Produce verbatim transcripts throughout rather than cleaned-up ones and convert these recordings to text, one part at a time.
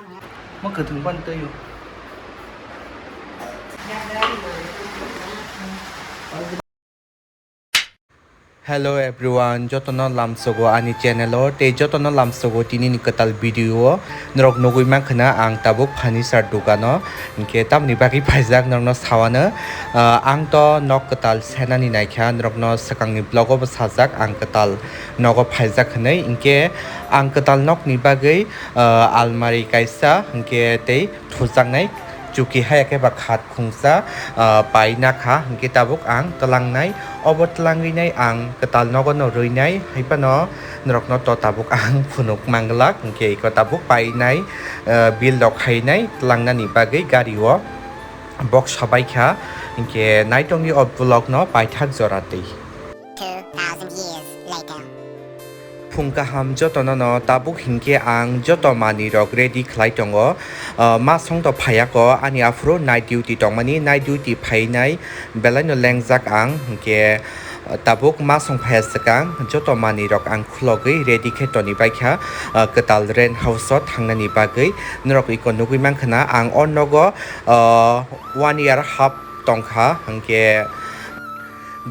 Mo kwthwng pan twi o. Hello everyone, jotono lamsogo ani channel o, tei jotono lamsogo tini ni kwtal video o. Norok nugwi mankha na ang tabuk furniture dukano, hinkhe tamoni bagwi phaijak norokno sawano. Ah, ang to nok kwtal senani naikha, norokno swkangni vlog o bo sajak ang kwtal nogo phaijak hinwi. Hinkhe ang kwtal nokni bagwi, ah, almari kaisa, hinkhe tei thujaknai chuki hai khe ba khat khungsa, ah, pai nakha, hinkhe tabuk ang twlangnai. Obo twlangwi nai ang kwtal nogo no rwinai, hai phano norokno to tabuk ang phunuk manglak, hinkhe iko tabuk painai, ah, bill rok khainai twlangnani bagwi gari o boksa baikha, hinkhe naitongdi o vlog no paithak jora twi. Two thousand years later. Phung kaham jotono no tabuk hinkhe ang joto manwi rok ready khlai tongo. Ah, masong to phaiya ko ani aphuru night duty tongmani, night duty phainai belai no lengjak ang hinkhe, ah, tabuk masong phaiya swkang joto manwi rok ang khulogwi ready khe toni baikha, ah, kwtal rent house o thangnani bagwi. Norok iko nugwi mankha na ang o nogo, ah, one year half tongkha, hinkhe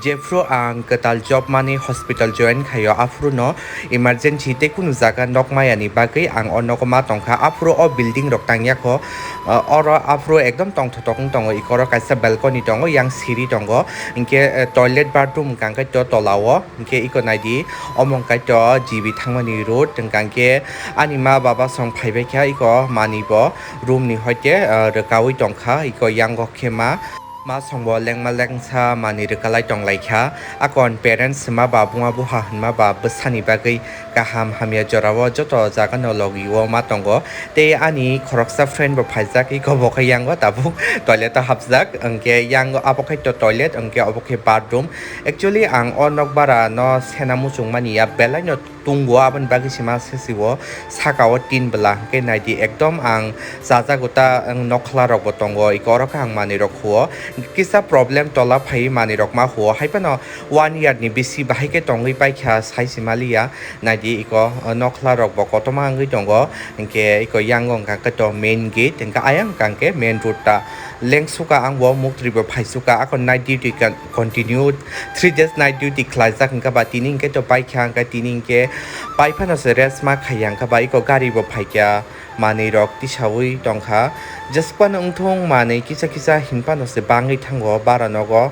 jephru ang kwtal job mani hospital join khaio, aphuru no emergency tei kunu jaga nok maya ni bagwi ang o nogo ma tongkha. Aphuru o building rok tangya kho, ah, oro aphuru ekdom tongthotok wng tongo, ikoro kaisa balcony tongo, yang siri tongo, hinkhe, eh, toilet bathroom hwnkha khe to tola o, hinkhe iko naidi omo hwnkha to G B thangmani road, hwnkha khe ani ma baba song phaibai kha iko mani bo room ni hoite, ah, rwkaui tongkha, iko yango khe ma. Ma songbo lengma lengsa manwi rwkalai tonglaikha. Akon parents hwnma ba buma buha hwnma ba bwsani bagwi kaham hamya jorao joto jagano logi o ma tongo. Tei ani khoroksa friend bo phaijak, iko bo khe yango tabuk toilet o hapjak. Hwnkhe yango abo khe to toilet, hwnkhe obo khe bathroom. Actually ang o nok bara no sena muchung mani ya, belai no tungo, aboni bagwi se ma sesi o saka o tin bwla, hwnkhe naidi ekdom ang chajago ta, ang nokhla rok bo tongo, iko oro khe ang manwi rok khuo. Kisa problem tola phaiwi manwi rok ma huo, hai phano one year ni bisi bahai khe tongwi paikha sai se maliya, naidi iko nokhla rok bo kotorma wngwi tongo, hinkhe iko yango hwnkha khe to main gate, hinkhe ayang hwnkha khe main road ta lengsuka, ang bo muktwi bo phaisuka, akon night duty ka continue three days night duty khlaijak, hwnkhe ba tini hwnkhe to paikha, hwnkhe tini hwnkhe pai phano se rest ma khaiya, hwnkhe ba iko gari bo phaikha, manwi rok tisaui tongkha, jesphano wngthung manwi kisa kisa hinphano se bangwi thango bara nogo,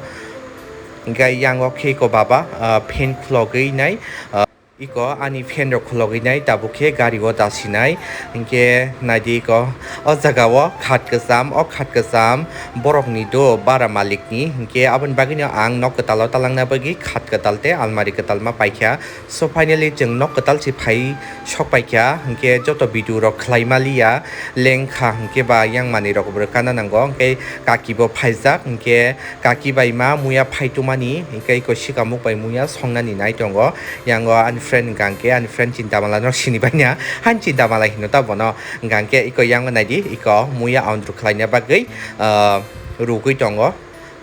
hwnkhe yango khe iko baba, ah, fan khulogwi nai, ah, Iko ani fan rok khulogwi nai, tabuk khe gari o dasinai. Hinkhe naidi iko, o jaga o khat kwcham, o khat kwcham borok ni do bara malik ni. Hinkhe aboni bagwi no ang nok kwtal o talangna bagwi khat kwtal tei almari kwtal ma paikha. So finally chwng nok kwtal se phai sok paikha. Hinkhe joto video rok khlai maliya, lengkha hinkhe ba yang manwi rok bo rwkana nango. Hinkhe kaki bo phaijak, hinkhe kaki bai ma muya phai tongmani, hinkhe iko sikamuk bai muya songnani nai tongo. Yango ani friend hwnkha khe, ani friend Chintamala no sini baina, han Chintamala hino ta bono. Hwnkha khe iko yango naidi, iko muya andru khlaina bagwi, ah, rugwi tongo.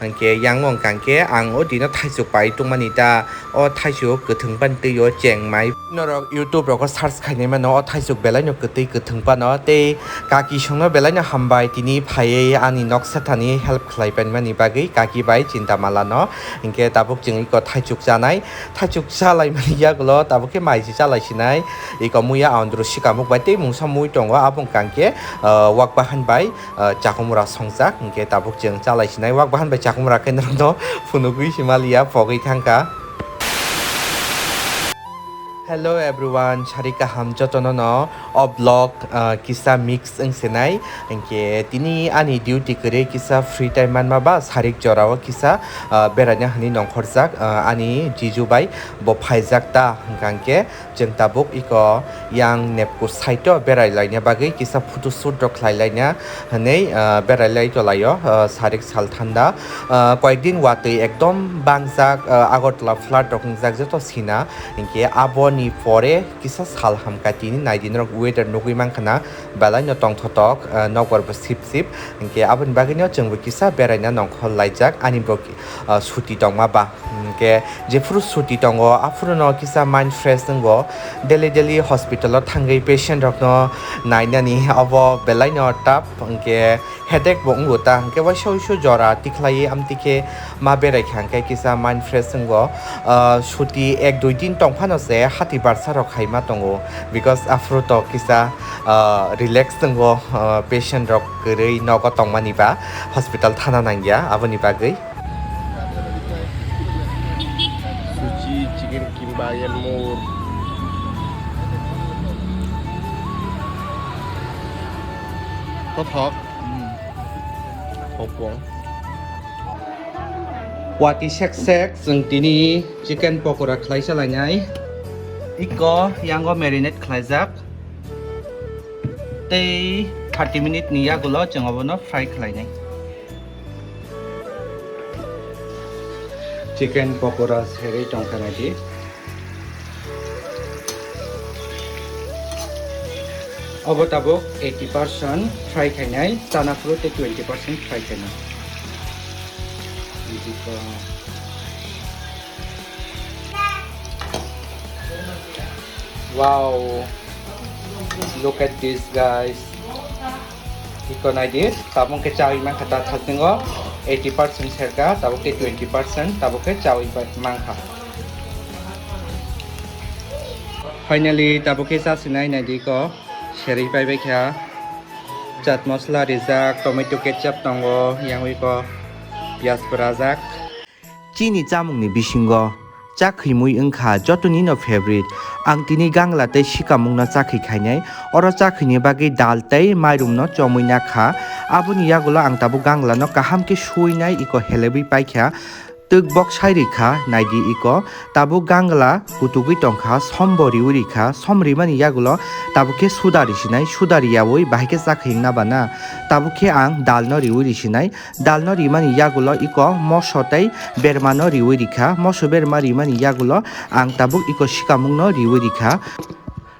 Hinkhe yango hwnkha khe ang o dino thaisuk pai tongmani ta, o thaisuk kwthwng pan twi o chengmai. Norok YouTube rogo search khainai mano, o thaisuk belai no kwtwi kwthwng pano, tei kaki songno belai no hambai tini phaiwi ani nok sathani help khlai panmani bagwi kaki bai Chintamala no. Hinkhe tabuk chwng iko thaisuk chanai, thaisuk chalaimani yagulo tabuk khe mai se chalai sinai, iko muya andru sikamuk bai tei mungsa mui tongo, abo hwnkha khe, ah, wak bahan bai, ah, chakumura songjak, hinkhe tabuk chwng chalai sinai, wak bahan bai chakumura khe norokno phunugwi se maliya, pogwi thangkha. Hello everyone, sari kaham jotono no o vlog, ah, kisa mix wng senai, hinkhe tini ani duty kwrwi kisa free time manma ba sarik jorao kisa, ah, beraina hwnwi nongkhorjak, ah, ani jiju bai bo phaijak ta, hwnkha khe chwng tabuk iko yang nepku side o berai laina bagwi kisa photo shoot rok khlai laina hwnwi, ah, berai lai tolaio, ah, sarik sal thanda. Ah, koyekdin watwi ekdom bangjak, ah, Agartala flood rok wngjak joto sina, hinkhe abo Ni pore kisa sal hamkha tini naidi norok weather nugwi mankha na belai no tongthotok, ah, nokbar bo sip sip. Hinkhe aboni bagwi no chwng bo kisa beraina nongkhor laijak ani bo, ah, suti tongma ba. Hinkhe jephuru suti tongo aphuru no kisa mind fresh wngo. Daily daily hospital o thangwi patient rok no nainani obo belai no tough. Hinkhe headache bo wngo ta, hinkhe waisa uisu jora tikhlaiwi amtwi khe ma berai kha, hinkhe kisa mind fresh wngo. Ah, suti ek dui din tong phano se hati barsa rok hai ma tongo, because aphuru to kisa, ah, relax wngo, ah, patient rok kwrwi nogo tongmani ba hospital thana nangya aboni bagwi. Sushi, chicken kimbap, and more. Kothok. Hopong. Wati sek sek, chwng tini chicken pokora khlai salainai. Iko yango marinate khlaijak. Tei thirty minute ni yagulo chwng obono fry khlainai. Chicken pokora serwi tongkha naidi. Obo tabuk eighty percent fry khainai, chana phuru tei twenty percent fry khainai. Wow, look at this, guys. Iko naidi, tabuk khe chawi mankha ta thasningo eighty percent serka, tabuk khe twenty percent, tabuk khe chawi mankha. Finally, tabuk khe chasinai naidi iko, serwi paibai kha. Chaat masala rijak, tomato ketchup tongo, yang iko piyaj bo rajak. Chini chamungni bisingo chakhwi mui wngkha jotonino favorite. Ang tini gangla tei sikamungno chakhwi khainai. Oro chakhwini bagwi dal tei mairumno chomwi nakha. Aboni yagulo ang tabuk ganglano kaham khe suwinai iko helebwi paikha. Twk bok sai rikha, naidi iko. Tabuk gangla kutugwi tongkha, sombo riwi rikha. Som rimani yagulo tabuk khe suda risinai, suda riyawi bahai khe chakhwi wngna bana. Tabuk khe ang dalno riwi risinai. Dalno rimani yagulo iko moso tei bermano riwi rikha. Moso berma rimani yagulo ang tabuk iko sikamungno riwi rikha.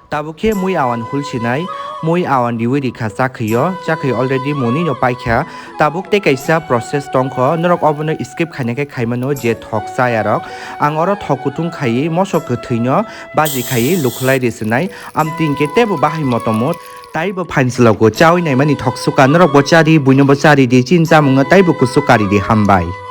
Tabuk khe mui awan hulsinai, mui awan riwi rikha chakhwio, chakhwi already monino paikha. Tabuk tei kaisa process tongkho, norok obono skip khaina khe khaimano je thok chayarok. Ang oro thok kutung khaiwi moso kwthwino baji khaiwi lukhlai risinai, amtwi hinkhe teibo bahai motomot. Taibo phainsilogo chawi naimani thok suka, norokbo chari, buinobo chari di, chini chamungno taibo kuchuk kari di, hambai.